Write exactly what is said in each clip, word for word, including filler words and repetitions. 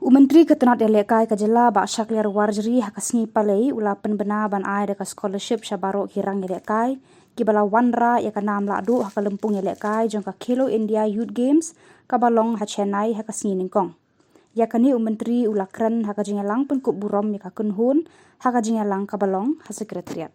U Myntri ka tnat ïalehkai ka jylla, Bah Shakliar Warjri, ha ka sngi Palei u la pynbna ban ai da ka scholarship sha baroh ki rang ïalehkai kiba la wanrah ïa ka nam lahduh ha ka lympung ïalehkai jong ka Khelo India Youth Games kaba long ha Chennai ha ka sngi nyngkong. Ïa kane u Myntri u la kren ha ka jingïalang pynkup burom ïa ka kynhun ha ka jingïalang kaba long ha Secretariat.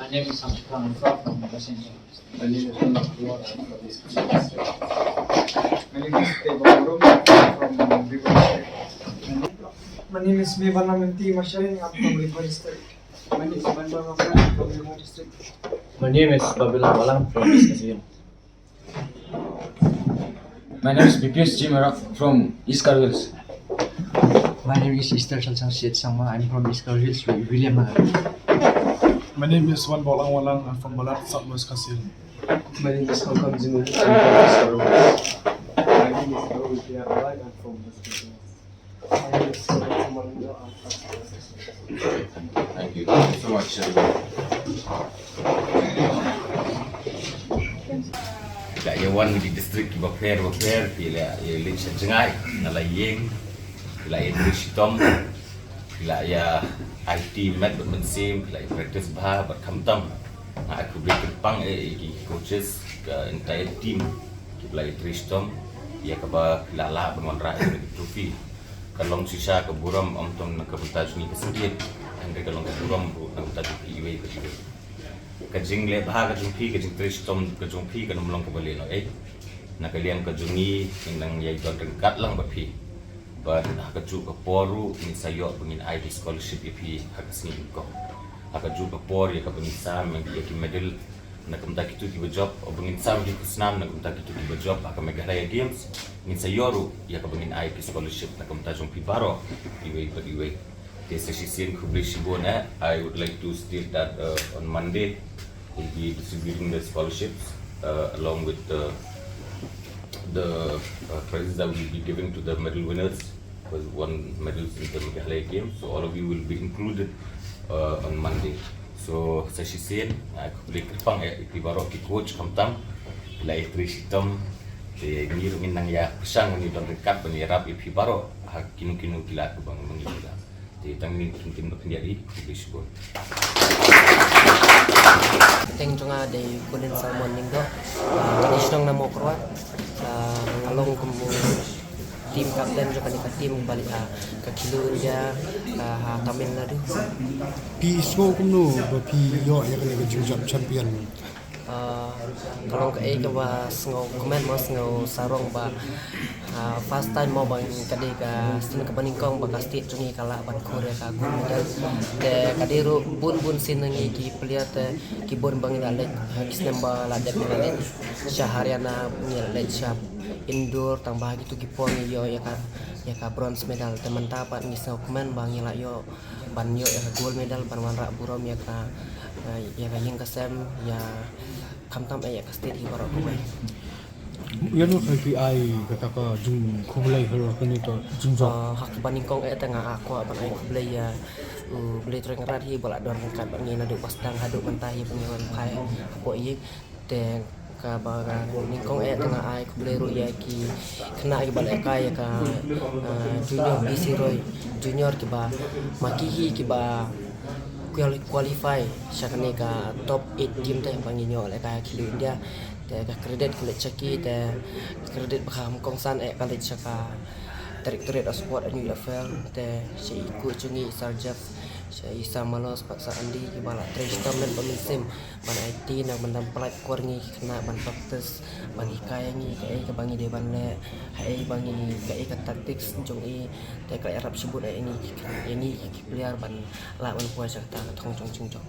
My name is Samshukla Mitra from West Indies. My name is Teba Borom from Ri Bhoi District. My name is Mevana Minty Masharing, I'm from Ri Bhoi District. My name is Manbang Afran from Ri Bhoi District. My name is Babila Balang from East Khasi Hills. My name is Bipius G Marak from East Garo Hills. My name is Easter Salsang Siet Sangma. I'm from East Garo Hills, Wi-, Williamnagar. My name is Wan Bolang Walang. I'm from Balat, South West Khasi Hills. My name is Kongkam Zimu. I'm from East Garo Hills. My name is Arun Tia Alai. I'm from West Khasi Hills. Thank you. Thank you so much, everyone. Phi la ïa wan na ki district kiba pher ba pher, phi la ïa leit sha jngai na la ïing, phi la ïa trei shitom, phi la ïa aiti met bad mynsiem, phi la ïa practice bha bad khamtam. Nga ai khublei kyrpang eh ïa ki coaches, ka entire team kiba la ïa trei shitom ïa kaba phi la lah ban wanrah ïa ka trophy. Ka long shisha ka burom ym tang na ka bynta jong ngi ka syndit, hynrei ka long ka burom ruh na ka bynta jong phi iwei pa iwei. Ka jingleh bha ka jong phi, ka jingtrei shitom ka jong phi kan ym long kaba lehnohei. Na ka liang ka jong ngi, ngi nang ïai don ryngkat lang bad phi. Bad ha kajuh ka por ruh ngin sa ïoh ba ngin ai ki scholarship ïa phi ha ka sngi nyngkong. Ha kajuh ka por ïa kaba ngin sam ïa ki medal na ka bynta kito kiba jop, ba ngin sam ïa ki khusnam na ka bynta kito kiba jop ha ka Meghalaya Games, ngin sa ïoh ruh ïa kaba ngin ai ki scholarship na ka bynta jong phi baroh iwei pa iwei. Te sa shisien khublei shibun eh. I would like to state that uh, on Monday we'll be distributing the scholarships uh, along with the the uh, prizes that we'll be giving to the medal winners who has won medals in the Meghalaya Games. So all of you will be included uh, on Monday. So sa shisien, uh, khublei kyrpang eh ïa phi baroh ki coach khamtam, phi la ïa trei shitom. Te ngi ruh ngin nang ïa pyrshang, ngin don ryngkat ban ïarap ïa phi baroh ha kino kino ki lad kiba ngi ïoh. Te tang kine ki ktien ba pynïaid, khublei shibun. Kyrteng jong nga dei Colin Salmon Lyngdoh. Ah, nga dei shnong na Mawkyrwat. Ah, nga long kum u team captain jong kane ka team ba leit ha ka Khelo India, ah, ha Tamil Nadu. Phi sngew kumno ba phi ïoh ïa kane ka jingjop champion? Ah, ka long kaei kaba sngewkmen mo, sngewsarong ba, ah, first time mo ba ka dei ka sien kaba nyngkong ba ka state jong ngi ka lah ban khur ïa ka gold medal. Te ka dei ruh bun bun sien na ngi ki player te ki bun ba ngi la leit, ah, ki snem ba la dep ngi la leit sha Haryana, ngi la leit sha Indore, tang ba ha kito ki por ngi ïoh ïa ka, ïa ka bronze medal. Te mynta pat ngi sngewkmen ba ngi la ïoh ban ïoh ïa ka gold medal ban wanrah burom ïa ka, eh, ïa ka ïing ka sem, ïa khamtam eh ïa ka state hi baroh kawei. Ïano phi ai kata ka jingkhublei halor kane ka jingjop? Ah, ha kaba nyngkong eh te nga kwah ban ai khublei ïa U Blei Trai Kynrad hi ba la don ryngkat bad ngi naduh ba sdang haduh mynta hi ba ngi wan phai hapoh ïing. Te kaba nyngkong eh te nga ai khublei ruh ïa ki khynnah kiba lehkai ïa ka, ah, Junior B C Roy Junior kiba ma ki hi kiba quali- qualify sha kane ka top eight team te ba ngi ïoh lehkai ha Khelo India. Te ka credit ka leit sha ki, te credit ba kham kongsan eh ka leit sha ka Directorate of Sport and Youth Affairs, te sha i coach jong ngi i Sir Jeff, sha i Sir Malos bad Sir Andy kiba la trei shitom lem ba mynsiem ban aiti na ban dang pynlait kwar ngi ki khynnah ban practice, ban hikai ïa ngi kaei kaba ngi dei ban leh, haei ba ngi, kaei ka tactics jong i. Te ka ïarap shibun ïa ngi ki, ïa ngi ki player ban lah ban poi sha kata ka thong jong jingjop.